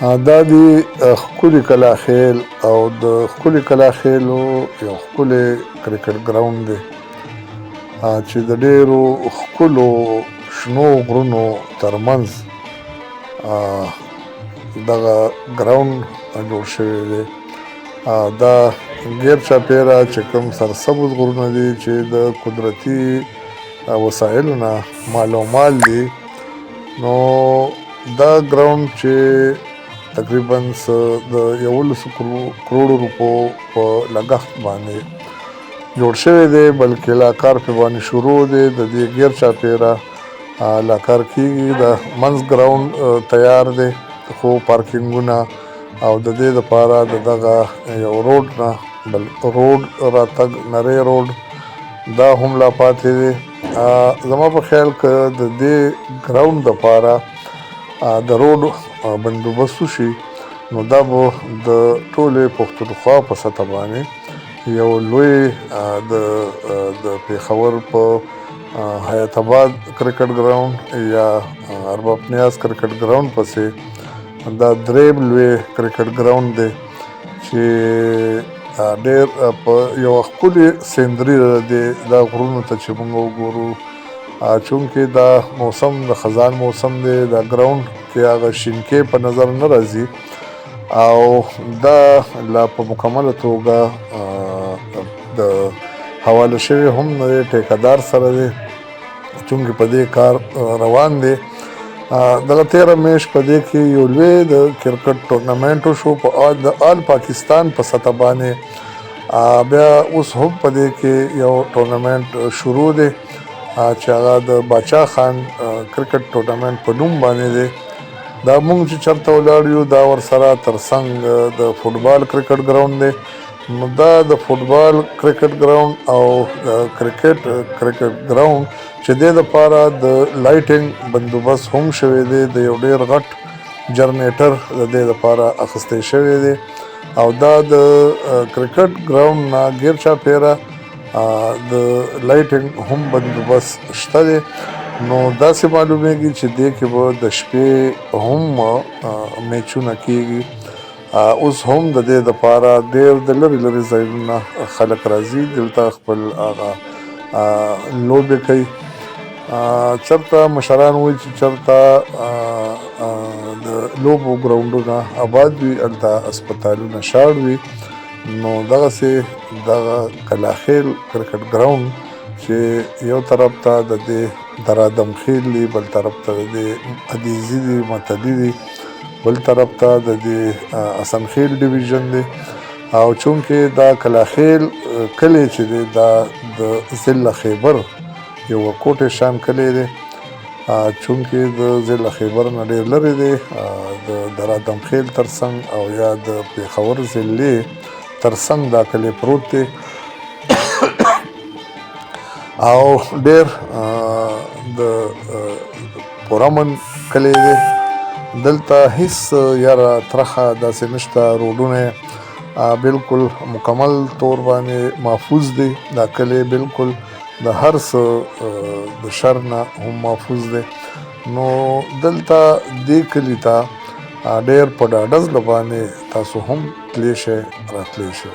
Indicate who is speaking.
Speaker 1: دا دی ښکلي کلاخیل او د ښکلي کلاخیلو یو ښکلی کرکټ ګراوند دی چې د ډیرو ښکلو شنو غرونو ترمنځ دغه ګراوند جوړ شوی دی. دا غیر چاپیره چې کوم سرسبز غرونه دي چې د قدرتي وسایلو نه مالومال دي، نو دا ګراوند چې تقریبا د 11 کروڑو روپو په لګښت باندې جوړ شوی دی، بلکې لا کار په باندې شروع دی. د دې غیر چاپیره لا کار کیږي. د منځ ګراوند تیار دی، خو پارکینګونه او د دې لپاره د دغه یو روډ نه بل روډ راتګ نری روډ دا هم لا پاتې دی. زما په خیال که د دې ګراوند دپاره د روډ بندوبست وشي نو دا به د ټولې پښتونخوا په سطح باندې یو لوی د پېښور په حیات آباد کرکټ ګراوند یا ارباب نیاز کرکټ ګراوند پسې دا دریم لوی کرکټ ګراوند دی چې ډېر په یوه ښکلې سیندري دی. دا غرونو ته چې موږ وګورو، چونکې دا موسم د خزان موسم دی، دا ګراوند کې هغه شینکې په نظر نه راځي او دا لا په مکمله توګه د حواله شوی هم نه دی، ټیکهدار سره دی، چونکې په دې کار روان دی. دغه تېره میاشت په دې کې یو لوی د کرکټ ټورنمنټ وشو په د آل پاکستان په سطح باندې. بیا اوس هم په دې کې یو ټورنمنټ شروع دی چې هغه د باچا خان کرکټ ټورنمنټ په نوم باندې دی. دا موږ چې چېرته ولاړ یو دا ورسره ترڅنګ د فوټبال کرکټ ګراوند دی. نو دا د فوټبال کرکټ ګراوند او کرکټ کرکټ ګراوند چې دې دپاره د lighting بندوبست هم شوی دی، د یو ډېر غټ جنریټر د دې دپاره اخیستی شوی دی او دا د کرکټ ګراوند نه غیر چاپېره د lighting هم بندوبست شته دی. نو داسې معلومیږي چې دې کې به د شپې هم میچونه کیږي. اوس هم د دې دپاره ډېر د لرې لرې ځایونو خلک راځي دلته خپل هغه لوبې کوي. چېرته مشران وایي چې چېرته د لوبو ګراونډونه آباد وي هلته هسپتالونه شاړ وي. نو دغسې دغه کلاخیل کرکټ ګراوند چې یو طرف ته د دې درادم خیل دی، بل طرف ته د دې عدیزي دی، متلي دی، بل طرف ته د دې حسن خیل ډویژن دی. او چونکې دا کلاخیل کلی چې دی دا د ضلع خیبر یو ورکوټی شان کلی دی، چونکې د ضلع خیبر نه ډېر لرې دی، د درادم خیل ترڅنګ او یا د پېښور ضلعې ترڅنګ دا کلی پروت دی او ډېر د پرامن کلی دی. دلته هیڅ یاره ترخه داسې نشته، روډونه بالکل مکمل طور باندې محفوظ دی. دا کلی بالکل د هر څه د شر نه هم محفوظ دی. نو دلته دې کلي ته ډېر په ډاډه زړه باندې تاسو هم تللی شئ راتلی شئ.